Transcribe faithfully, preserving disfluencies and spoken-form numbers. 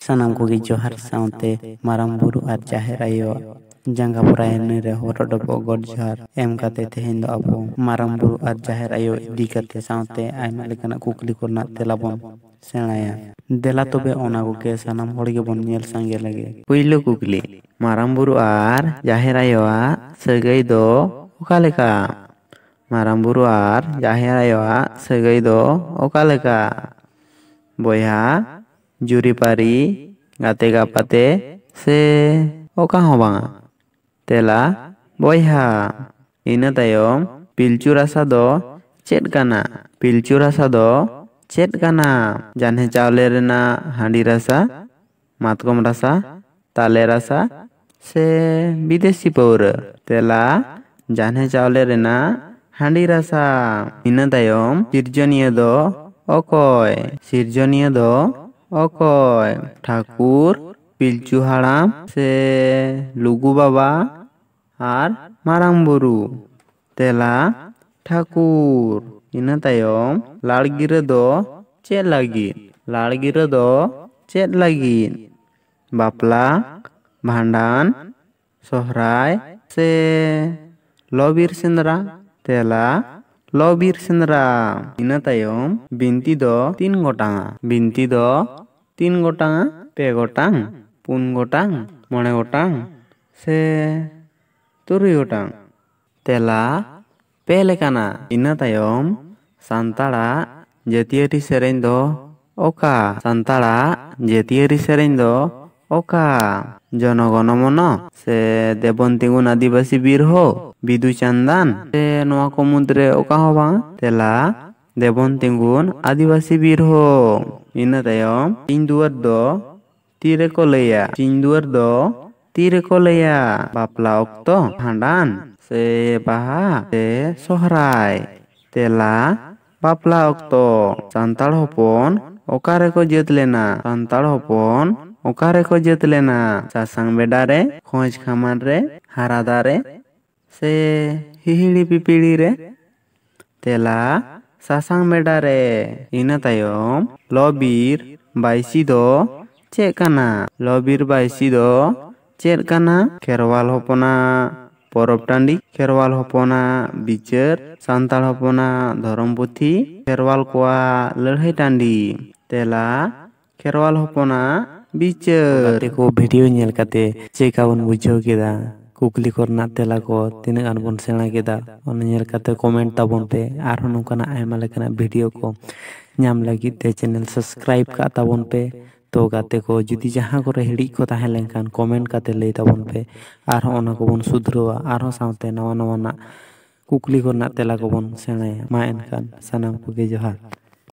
ᱥᱟᱱᱟᱢ ᱠᱚᱜᱮ ᱡᱚᱦᱟᱨ ᱥᱟᱶᱛᱮ ᱢᱟᱨᱟᱝ ᱵᱩᱨᱩ ᱟᱨ ᱡᱟᱦᱮᱨ ᱟᱭᱳᱣᱟᱜ ᱡᱟᱸᱜᱟ ᱵᱚᱨᱟᱭᱮᱱ ᱨᱮ ᱦᱚᱨᱚᱜ ᱰᱚᱵᱚᱜ ᱜᱚᱰ ᱡᱚᱦᱟᱨ ᱮᱢ ᱠᱟᱛᱮ, ᱛᱮᱦᱮᱧ ᱫᱚ ᱟᱵᱚ ᱢᱟᱨᱟᱝ ᱵᱩᱨᱩ ᱟᱨ ᱡᱟᱦᱮᱨ ᱟᱭᱳ ᱤᱫᱤ ᱠᱟᱛᱮ ᱥᱟᱶᱛᱮ ᱟᱭᱢᱟ ᱞᱮᱠᱟᱱᱟᱜ ᱠᱩᱠᱞᱤ ᱠᱚᱨᱮᱱᱟᱜ ᱛᱮᱞᱟ ᱵᱚᱱ ᱥᱮᱬᱟᱭᱟ᱾ ᱫᱮᱞᱟ ᱛᱚᱵᱮ ᱚᱱᱟ ᱠᱚᱜᱮ ᱥᱟᱱᱟᱢ ᱦᱚᱲ ᱜᱮᱵᱚᱱ ᱧᱮᱞ ᱥᱟᱸᱜᱮ ᱞᱮᱜᱮ᱾ ᱯᱩᱭᱞᱩ ᱠᱩᱠᱞᱤ, ᱢᱟᱨᱟᱝ ᱵᱩᱨᱩ ᱟᱨ ᱡᱟᱦᱮᱨ ᱟᱭᱳᱣᱟᱜ ᱥᱟᱹᱜᱟᱹᱭ ᱫᱚ ᱚᱠᱟ ᱞᱮᱠᱟ? ᱢᱟᱨᱟᱝ ᱵᱩᱨᱩ ᱟᱨ ᱡᱟᱦᱮᱨ ᱟᱭᱳᱣᱟᱜ ᱥᱟᱹᱜᱟᱹᱭ ᱫᱚ ᱚᱠᱟ ᱞᱮᱠᱟ? ᱵᱚᱭᱦᱟ, ᱡᱩᱨᱤᱯᱟᱹᱨᱤ, ᱜᱟᱛᱮ ᱜᱟᱯᱟᱛᱮ, ᱥᱮ ᱚᱠᱟ ᱦᱚᱸ ᱵᱟᱝᱟ? ᱛᱮᱞᱟ, ᱵᱚᱭᱦᱟ᱾ ᱤᱱᱟᱹ ᱛᱟᱭᱚᱢ, ᱯᱤᱞᱪᱩ ᱨᱟᱥᱟ ᱫᱚ ᱪᱮᱫ ᱠᱟᱱᱟ? ᱯᱤᱞᱪᱩ ᱨᱟᱥᱟ ᱫᱚ ᱪᱮᱫ ᱠᱟᱱᱟ? ᱡᱟᱱᱦᱮ ᱪᱟᱣᱞᱮ ᱨᱮᱱᱟᱜ ᱦᱟᱺᱰᱤ ᱨᱟᱥᱟ, ᱢᱟᱛᱠᱚᱢ ᱨᱟᱥᱟ, ᱛᱟᱞᱮ ᱨᱟᱥᱟ, ᱥᱮ ᱵᱤᱫᱮᱥᱤ ᱯᱟᱹᱣᱨᱟᱹ? ᱛᱮᱞᱟ, ᱡᱟᱱᱦᱮ ᱪᱟᱣᱞᱮ ᱨᱮᱱᱟᱜ ᱦᱟᱺᱰᱤ ᱨᱟᱥᱟ᱾ ᱤᱱᱟᱹ ᱛᱟᱭᱚᱢ, ᱥᱤᱨᱡᱚᱱᱤᱭᱟᱹ ᱫᱚ ᱚᱠᱚᱭ? ᱥᱤᱨᱡᱚᱱᱤᱭᱟᱹ ᱫᱚ ᱚᱠᱚᱭ? ᱴᱷᱟᱹᱠᱩᱨ, ᱯᱤᱞᱪᱩ ᱦᱟᱲᱟᱢ, ᱥᱮ ᱞᱩᱜᱩ ᱵᱟᱵᱟ ᱟᱨ ᱢᱟᱨᱟᱝ ᱵᱩᱨᱩ? ᱛᱮᱞᱟ, ᱴᱷᱟᱹᱠᱩᱨ᱾ ᱤᱱᱟᱹ ᱛᱟᱭᱚᱢ, ᱞᱟᱲ ᱜᱤᱨᱟᱹ ᱫᱚ ᱪᱮᱫ ᱞᱟᱹᱜᱤᱫ? ᱞᱟᱲ ᱜᱤᱨᱟᱹ ᱫᱚ ᱪᱮᱫ ᱞᱟᱹᱜᱤᱫ? ᱵᱟᱯᱞᱟ, ᱵᱷᱟᱸᱰᱟᱱ, ᱥᱚᱦᱨᱟᱭ, ᱥᱮ ᱞᱚ ᱵᱤᱨ ᱥᱮᱸᱫᱽᱨᱟ? ᱛᱮᱞᱟ, ᱞᱚ ᱵᱤᱨ ᱥᱮᱸᱫᱽᱨᱟ᱾ ᱤᱱᱟᱹ ᱛᱟᱭᱚᱢ, ᱵᱤᱱᱛᱤ ᱫᱚ ᱛᱤᱱ ᱜᱚᱴᱟᱝᱟ? ᱵᱤᱱᱛᱤ ᱫᱚ ᱛᱤᱱ ᱜᱚᱴᱟᱝᱟ? ᱯᱮ ᱜᱚᱴᱟᱝ, ᱯᱩᱱ ᱜᱚᱴᱟᱝ, ᱢᱚᱬᱮ ᱜᱚᱴᱟᱝ, ᱥᱮ ᱛᱩᱨᱩᱭ ᱜᱚᱴᱟᱝ? ᱛᱮᱞᱟ, ᱯᱮ ᱞᱮᱠᱟᱱᱟ᱾ ᱤᱱᱟᱹ ᱛᱟᱭᱚᱢ, ᱥᱟᱱᱛᱟᱲᱟᱜ ᱡᱟᱹᱛᱤᱭᱟᱹᱨᱤ ᱥᱮᱨᱮᱧ ᱫᱚ ᱚᱠᱟ? ᱥᱟᱱᱛᱟᱲᱟᱜ ᱡᱟᱹᱛᱤᱭᱟᱹᱨᱤ ᱥᱮᱨᱮᱧ ᱫᱚ ᱚᱠᱟ? ᱡᱚᱱᱚ ᱜᱚᱱᱚ ᱢᱚᱱᱚ, ᱥᱮ ᱫᱮᱵᱚᱱ ᱛᱤᱸᱜᱩᱱ ᱟᱹᱫᱤᱵᱟᱹᱥᱤ ᱵᱤᱨ ᱦᱳ, ᱵᱤᱫᱩ ᱪᱟᱸᱫᱟᱱ, ᱥᱮ ᱱᱚᱣᱟ ᱠᱚ ᱢᱩᱫᱽᱨᱮ ᱚᱠᱟ ᱦᱚᱸ ᱵᱟᱝ? ᱛᱮᱞᱟ, ᱫᱮᱵᱚᱱ ᱛᱤᱸᱜᱩᱱ ᱟᱹᱫᱤᱵᱟᱹᱥᱤ ᱵᱤᱨ ᱦᱳ᱾ ᱤᱱᱟᱹ ᱛᱟᱭᱚᱢ, ᱤᱧ ᱫᱩᱣᱟᱹᱨ ᱫᱚ ᱛᱤ ᱨᱮᱠᱚ ᱞᱟᱹᱭᱟ? ᱥᱤᱧ ᱫᱩᱣᱟᱹᱨ ᱫᱚ ᱛᱤ ᱨᱮᱠᱚ ᱞᱟᱹᱭᱟ? ᱵᱟᱯᱞᱟ ᱚᱠᱛᱚ, ᱵᱷᱟᱸᱰᱟᱱ, ᱥᱮ ᱵᱟᱦᱟ, ᱥᱮ ᱥᱚᱦᱨᱟᱭ? ᱛᱮᱞᱟ, ᱵᱟᱯᱞᱟ ᱚᱠᱛᱚ᱾ ᱥᱟᱱᱛᱟᱲ ᱦᱚᱯᱚᱱ ᱚᱠᱟ ᱨᱮᱠᱚ ᱡᱟᱹᱛ ᱞᱮᱱᱟ? ᱥᱟᱱᱛᱟᱲ ᱦᱚᱯᱚᱱ ᱚᱠᱟ ᱨᱮᱠᱚ ᱡᱟᱹᱛ ᱞᱮᱱᱟ? ᱥᱟᱥᱟᱝ ᱵᱮᱰᱟ ᱨᱮ, ᱠᱷᱚᱸᱡᱽ ᱠᱷᱟᱢᱟᱨ ᱨᱮ, ᱦᱟᱨᱟ ᱫᱟᱨᱮ, ᱥᱮ ᱦᱤᱦᱤᱲᱤ ᱯᱤᱯᱤᱲᱤ ᱨᱮ? ᱛᱮᱞᱟ, ᱥᱟᱥᱟᱝ ᱵᱮᱰᱟ ᱨᱮ᱾ ᱤᱱᱟᱹ ᱛᱟᱭᱚᱢ, ᱞᱚ ᱵᱤᱨ ᱵᱟᱹᱭᱥᱤ ᱫᱚ ᱪᱮᱫ ᱠᱟᱱᱟ? ᱞᱚ ᱵᱤᱨ ᱵᱟᱭᱥᱤ ᱫᱚ ᱪᱮᱫ ᱠᱟᱱᱟ? ᱠᱷᱮᱨᱣᱟᱞ ᱦᱚᱯᱚᱱᱟᱜ ᱯᱚᱨᱚᱵᱽ ᱴᱟᱺᱰᱤ, ᱠᱷᱮᱨᱣᱟᱞ ᱦᱚᱯᱚᱱᱟᱜ ᱵᱤᱪᱟᱹᱨ, ᱥᱟᱱᱛᱟᱲ ᱦᱚᱯᱚᱱᱟᱜ ᱫᱷᱚᱨᱚᱢ ᱯᱩᱛᱷᱤ, ᱠᱷᱮᱨᱣᱟᱞ ᱠᱚᱣᱟᱜ ᱞᱟᱹᱲᱦᱟᱹᱭ ᱴᱟᱺᱰᱤ᱾ ᱛᱮᱞᱟ, ᱠᱷᱮᱨᱣᱟᱞ ᱦᱚᱯᱚᱱᱟᱜ ᱵᱤᱪᱟᱹᱨ᱾ ᱜᱟᱛᱮ ᱠᱚ, ᱵᱷᱤᱰᱤᱭᱳ ᱧᱮᱞ ᱠᱟᱛᱮ ᱪᱮᱫ ᱞᱮᱠᱟ ᱵᱚᱱ ᱵᱩᱡᱷᱟᱹᱣ ᱠᱮᱫᱟ? ᱠᱩᱠᱞᱤ ᱠᱚᱨᱮᱱᱟᱜ ᱛᱮᱞᱟ ᱠᱚ ᱛᱤᱱᱟᱹᱜ ᱜᱟᱱ ᱵᱚᱱ ᱥᱮᱬᱟ ᱠᱮᱫᱟ, ᱚᱱᱟ ᱧᱮᱞ ᱠᱟᱛᱮ ᱠᱚᱢᱮᱱᱴ ᱛᱟᱵᱚᱱ ᱯᱮ᱾ ᱟᱨᱦᱚᱸ ᱱᱚᱝᱠᱟᱱᱟᱜ ᱟᱭᱢᱟ ᱞᱮᱠᱟᱱᱟᱜ ᱵᱷᱤᱰᱤᱭᱳ ᱠᱚ ᱧᱟᱢ ᱞᱟᱹᱜᱤᱫ ᱛᱮ ᱪᱮᱱᱮᱞ ᱥᱟᱵᱥᱠᱨᱟᱭᱤᱵ ᱠᱟᱜ ᱛᱟᱵᱚᱱ ᱯᱮ᱾ ᱛᱚ ᱜᱟᱛᱮ ᱠᱚ, ᱡᱩᱫᱤ ᱡᱟᱦᱟᱸ ᱠᱚᱨᱮ ᱦᱤᱲᱤᱡ ᱠᱚ ᱛᱟᱦᱮᱸ ᱞᱮᱱᱠᱷᱟᱱ ᱠᱚᱢᱮᱱᱴ ᱠᱟᱛᱮ ᱞᱟᱹᱭ ᱛᱟᱵᱚᱱ ᱯᱮ, ᱟᱨᱦᱚᱸ ᱚᱱᱟ ᱠᱚᱵᱚᱱ ᱥᱩᱫᱷᱨᱟᱹᱣᱟ, ᱟᱨᱦᱚᱸ ᱥᱟᱶᱛᱮ ᱱᱟᱣᱟ ᱱᱟᱣᱟᱱᱟᱜ ᱠᱩᱠᱞᱤ ᱠᱚᱨᱮᱱᱟᱜ ᱛᱮᱞᱟ ᱠᱚᱵᱚᱱ ᱥᱮᱬᱟᱭᱟ᱾ ᱢᱟ ᱮᱱᱠᱷᱟᱱ ᱥᱟᱱᱟᱢ ᱠᱚᱜᱮ ᱡᱚᱦᱟᱨ᱾